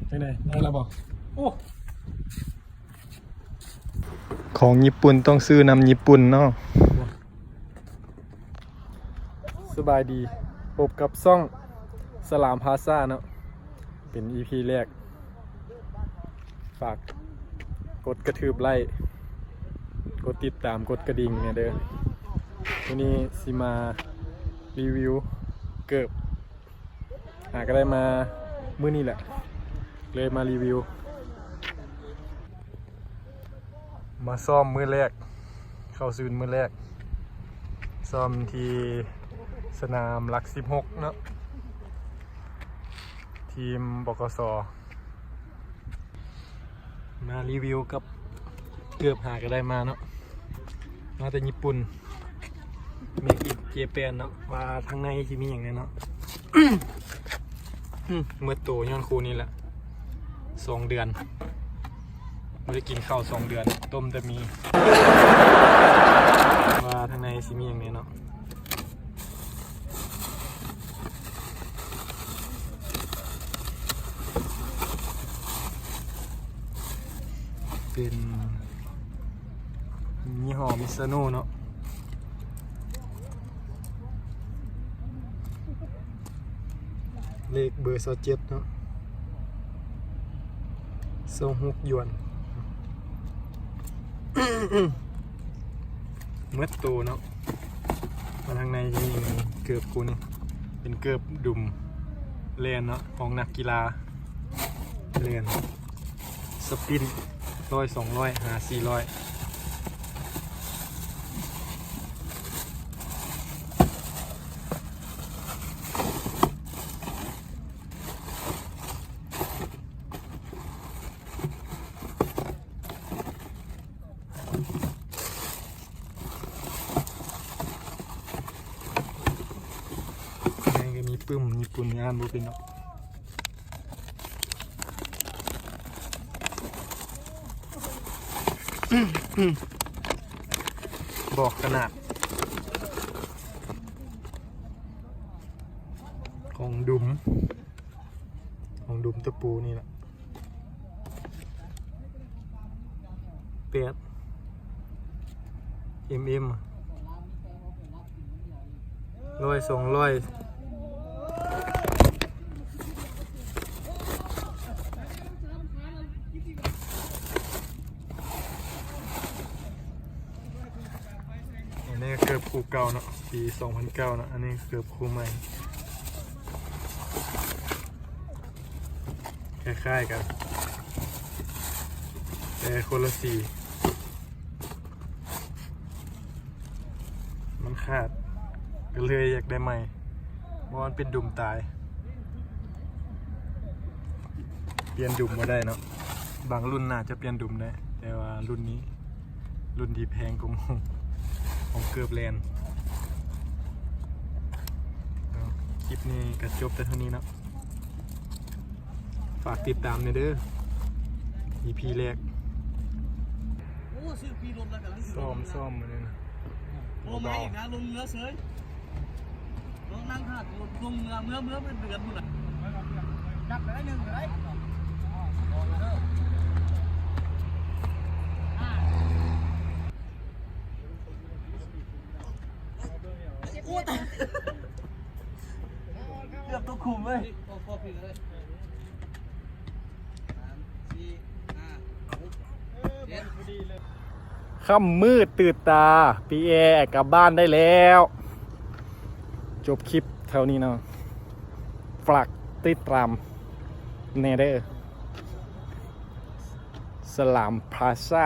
ຈັ່ງໃດ ໄດ້ແລ້ວບໍ່? ໂອ້ ຂອງຍີ່ປຸ່ນຕ້ອງຊື້ນຳຍີ່ປຸ່ນເນາະ. ສະບາຍດີ ພົບກັບຊ່ອງສະຫຼາມພາຊາເນາະ ເປັນອີພີແລກ. ຝາກກົດກະທຶບໄລ້ ກົດຕິດຕາມ ກົດກະດິ່ງແດ່ເດີ. ມື້ນີ້ຊິມາຣີວິວເກີບ ຫາກະໄດ້ມາມື້ນີ້ແຫຼະ ເລີຍມາຣີວິວ. ມາຊ້ອມມື້ແລກ ເຂົ້າສູນມື້ແລກ ຊ້ອມທີ່ສະໜາມຫຼັກສິບຫົກເນາະ ທີມ ບກສ. ມາຣີວິວກັບເກີບຫາກະໄດ້ມາເນາະ ມາແຕ່ຍີ່ປຸ່ນ Made in Japan ເນາະ ວ່າທາງໃນຊິມີຫຍັງແດ່ເນາະ. ໝົດໂຕຍ້ອນຄູ່ນີ້ແຫຼະ ສອງເດືອນ ບໍ່ໄດ້ກິນເຂົ້າສອງເດືອນ ຕົ້ມແຕ່ໝີ່ ວ່າທາງໃນຊິມີຫຍັງແດ່ເນາະ. ເປັນຍີ່ຫໍ້ມິຊາໂນເນາະ ເລກເບີຊາວເຈັດເນາະ ຊາວຫົກຢວນ ໝົດໂຕເນາະ. ມາທາງໃນຈະມີເກີບຄູ່ນີ້ ເປັນເກີບດຸ່ມແລ່ນເນາະ ຂອງນັກກິລາແລ່ນ ສະປິນ ຮ້ອຍ ສອງຮ້ອຍ ຫາ ສີ່ຮ້ອຍ. ໃນກໍມີປຶ້ມຍີ່ປຸ່ນ ອ່ານບໍ່ເປັນເນາະ. ບອກຂະໜາດຂອງດຸມ ຂອງດຸມຕະປູນີ້ລະ ແປດ ເອັມເອັມ ຮ້ອຍ ສອງຮ້ອຍ. ອັນນີ້ເກີບຄູ່ເກົ່າເນາະ ປີສອງພັນເກົ້າເນາະ ອັນນີ້ເກີບຄູ່ໃໝ່ ຄ້າຍໆກັນ ແຕ່ຄົນລະສີ ມັນຂາດ ກໍເລີຍຢາກໄດ້ໃໝ່ ເພາະວ່າມັນເປັນດຸມຕາຍ ປ່ຽນດຸມບໍ່ໄດ້ເນາະ. ບາງລຸ້ນໜ້າຈະປ່ຽນດຸມໄດ້ ແຕ່ວ່າລຸ້ນນີ້ ລຸ້ນທີ່ແພງກວ່າໝູ່ ຂອງເກີບແລ່ນ. ເອົາ ຄລິບນີ້ກໍຈົບແຕ່ເທົ່ານີ້ເນາະ. ຝາກຕິດຕາມແດ່ເດີ ອີພີແລກ. ໂອ້ ຊື້ປີລົດແລ້ວກຳລັງຊິລົງ ຊ້ອມ ຊ້ອມມື້ນີ້ນະ ລົງມາອີກນະ ລົງເຮືອເສີຍ ລົງນັ່ງຖ້າລົງເຮືອ ເມືອ ເມືອເປັນເດືອນພຸ້ນນະ ນັບໄດ້ໜຶ່ງກໍໄດ້. ໂອ້ ຕາຍ ເກືອບຕົກຂຸມເວີຍ. ຄ່ຳມືດຕື່ນຕາ ປີແອກັບບ້ານໄດ້ແລ້ວ. ຈົບຄລິບເທົ່ານີ້ເນາະ ຝາກຕິດຕາມແດ່ເດີ ສະຫຼາມພາຊາ.